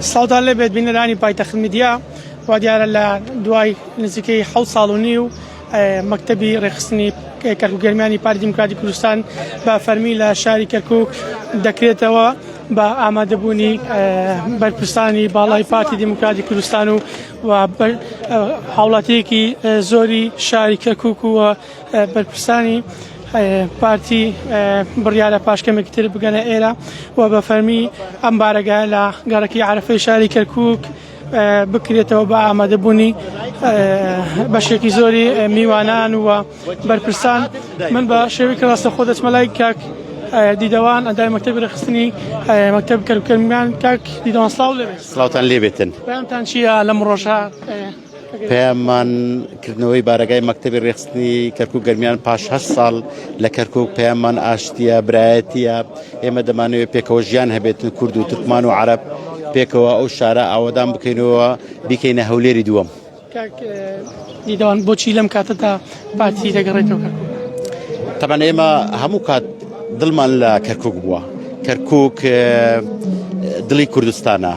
سڵاوتان لێبێت بینەرانی پایتەخت میدیا وا دیارە لە دوای نزیکەی حەوت ساڵ و نیو مەکتەبی ڕێکخستنی کەرکوک گەرمیانی پارتی دیموکراتی کوردستان بە فەرمی لە شاری کەرکوک دەکرێتەوە بە ئامادەبوونی بەرپرسانی باڵای پارتی دیموکراتی کوردستان و هاوڵاتیەکی زۆری شاری کەرکوک و بەرپرسانی پارتی بڕیارە پاش کەمێکی تر بگەنە ئێرە و بە فەرمی ئەم بارەگایە لە گەڕەکی عەرەفەی شاری کەرکوک بکرێتەوە بە ئامادەبوونی بەشێکی زۆری میوانان و بەرپرسان من بە شێوەیەکی ڕاستەخۆ دەچمە لای کاک دیدەوان ئەندای مەکتەبی ڕێکخستنی مەکتەب کەرکوکەرمیان کاک دیدەوان سڵاو لێبێت سڵاوتان لێبێتن پەیامتان چییە لەم ڕۆژە؟ پەیاممان کردنەوەی بارەگای مەکتەبی ڕێکخستنی کەرکوک گەرمیان پاش هەشت ساڵ لە کەرکوک پەیاممان ئاشتیە برایەتیە ئێمە دەمانەوێت پێکەوە ژیان هەبێتن کورد و تورکمان و عەرەب پێکەوە ئەو شارە ئاوەدان بکەینەوە بیکەینە هەولێری دووەم. کاک دیدەوان بۆچی لەم کاتەدا پارتی دەگەڕێتەوە کەرکوک؟ تەبعەن ئێمە هەموو کات دڵمان لە کەرکوک بووە کەرکوک دڵی کوردستانە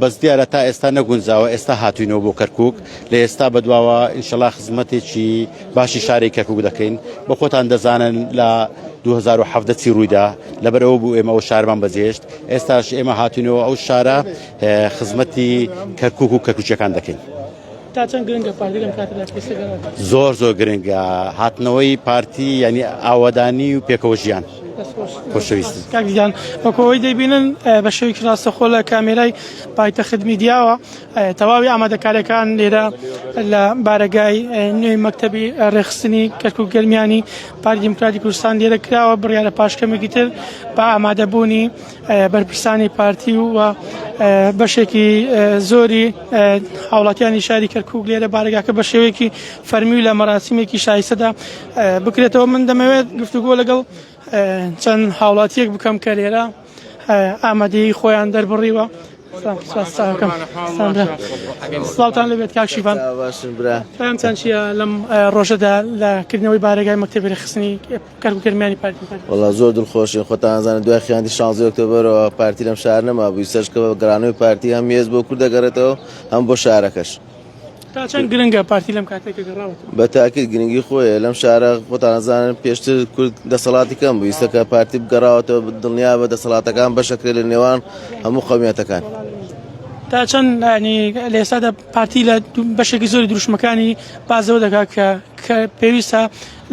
بەس دیارە تا ئێستا نەگونجاوە ئێستا هاتوینەوە بۆ کەرکک لە ئێستا بەدواوە ئینشەڵا خزمەتێکی باشی شاری کەرکک دەکەین بۆ خۆتان دەزانن لە 2017 چی ڕوویدا لەبەرەوە بوو ئێمە ئەو شارمان بەجێشت ئێستاش ئێمە هاتوینەوە ئەو شارە خزمەتی کەرکک و کەرکوچەکان دەکەین. تا چەند گرنگە پارتی لەم کاتەدا پێویستە گەڕانەوە؟ زۆر زۆر گرنگە هاتنەوەی پارتی یعنی ئاوەدانی و پێکەوە ژیان خۆشەویستن. کاک دیدان وەکو ئەوەی دەیبینن بە شێوەیەکی ڕاستەخۆ لە کامێرای پایتەخت میدیاوە تەواوی ئامادەکاریەکان لێرە لە بارەگای نوێی مەکتەبی ڕێکخستنی کەرکوک گەرمیانی پارتی دیموکراتی کوردستان لێرە کراوە بڕیارە پاش کەمێکی تر بە ئامادەبوونی بەرپرسانی پارتی و بەشێکی زۆری هاوڵاتیانی شاری کەرکوک لێرە بارەگاکە بە شێوەیەکی فەرمی و لە مەراسیمێکی شایستەدا بکرێتەوە من دەمەوێت گفتوگۆ لەگەڵ چەند هاوڵاتیەک بکەم کە لێرە ئامادەی خۆیان دەربڕیوە سڵاوتان لەبێت کاک شیفان پەیامتان چییە لەم ڕۆژەدا لە کردنەوەی بارەگای مەکتەبی ڕێکخستنی کەرکوک گەرمیانی پارتی وەڵا زۆر دڵخۆشین خۆتان ئەزانن دوای خیانەتی شانزەی ئۆکتۆبەرەوە پارتی لەم شار نەمابوو ئیستاش کە گەڕانەوەی پارتی هەم هێز بۆ کورد دەگەڕێتەوە هەم بۆ شارەکەش. تا چەند گرنگە پارتی لەم کاتێک کە گەڕاوەتەوە؟ بە تاکید گرنگی خۆیە لەم شارە خۆتان ئەزانن پێشتر کورد دەسەڵاتی کەم بوو ئیستا کە پارتی بگەڕاوەتەوە دڵنیا بە دەسەڵاتەکان بەشەکرێت لە نێوان هەموو قەومیەتەکان. تا چەند ینی لە ئێستادا پارتی لە بەشێکی زۆری دروشمەکانی بازەوە دەکات کە کە پێویستە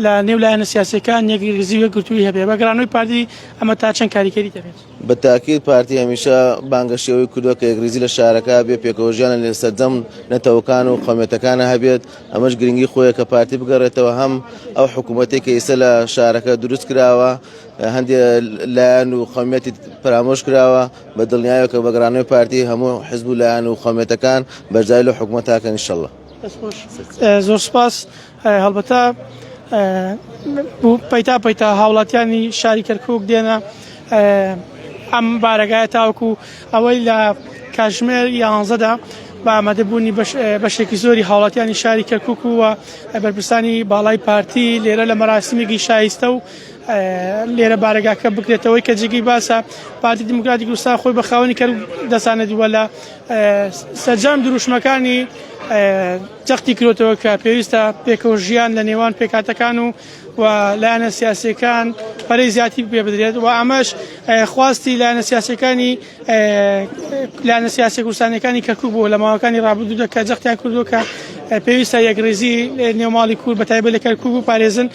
لە نێو لایەنە سیاسیەکان یەکڕیزی و یەکگرتوویی هەبێ، بە گەڕانەوەی پارتی ئەمە تا چەند کاریگەری دەبێت؟ بە تاکید پارتی هەمیشە بانگەشەی ئەوەی کردووە کە یەکڕیزی لە شارەکە هەبێت، پێکەوەژیان لە سەرجەم نەتەوەکان و قەومیەتەکانە هەبێت، ئەمەش گرنگی خۆیە کە پارتی بگەڕێتەوە هەم ئەو حکوومەتەی کە ئیستا لە شارەکە دروست کراوە هەندێ لایەن و قەومیەتی پەرامۆش کراوە، بە دڵنیایەوە کە بە گەڕانەوەی پارتی هەموو حزب و لایەن و قەومیەتەکان بەشداری لەو حکوومەتە ئەکەن ئیشەڵڵا. دەستخۆش. زۆر سوپاس. هەڵبەتە پەیتا پەیتا هاوڵاتیانی شاری کەرکک دێنە ئەم بارەگایە تاوەکو ئەوەی لە کاتژمێر یانزەدا بە ئامادەبوونی بەشێکی زۆری هاوڵاتیانی شاری کەرکک و بەرپرسانی باڵای پارتی لێرە لە مەراسیمێکی شایستە و لێرە بارەگاکە بکرێتەوەی کە جێگەی باسە پارتی دیموکراتی کوردستان خۆی بە خاوەنی کەرکوک دەزانێت وە لە سەرجەم دروشمەکانی جەختی کرۆتەوە کە پێویستە پێکەوە ژیان لە نێوان پێکهاتەکان و و لایەنە سیاسیەکان پەرەی زیاتری پێ بدرێت و ئەمەش خواستی لایەنە سیاسەکانی لایەنە سیاسی کوردستانەکانی کەرکوک بوو لە ماوەکانی ڕابردوودا کە جەختیان کردووە کە پێویستە یەکڕیزی نێوماڵی کورد بە تایبەت لە کەرکوک بپارێزن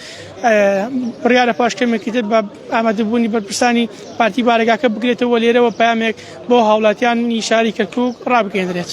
بڕیارە پاش کەمێکی تر بە ئامادەبوونی بەرپرسانی پارتی بارەگاکە بگرێتەوە لێرەوە پەیامێک بۆ هاوڵاتیانی شاری کەرکوک ڕابگەیەندرێت.